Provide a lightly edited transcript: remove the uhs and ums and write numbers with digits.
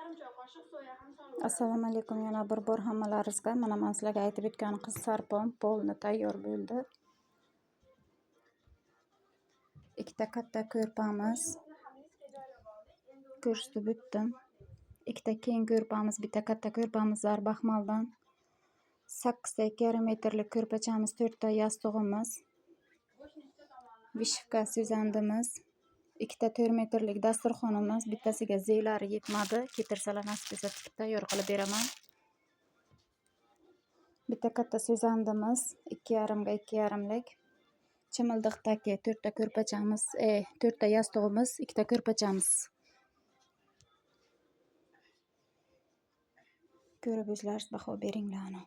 Assalomu alaykum yana bir bor hammalaringizga. Mana men sizlarga aytib o'tgan qiz sarpom polni tayyor bo'ldi. Ikkita katta ko'rpamiz ko'rsatib o'tdim. Ikkita keng ko'rpamiz, bitta katta ko'rpamiz zarbaxmaldan. 8 ta 2,5 metrlik ko'rpachamiz, 4 ta yastig'imiz, vishivka so'zandimiz, ikkita 4 metrlik dasturxonimiz, bittasiga zelari yetmadi, ketirsalar nasib etsa tikib tayyor qilib beraman. Bitta katta so'zandimiz, 2,5 ga 2,5lik. Chimildiqdagi 4 ta ko'rpachamiz, 4 ta yastig'imiz, ikkita ko'rpachamiz. Ko'rib o'zlaringiz baho beringlar.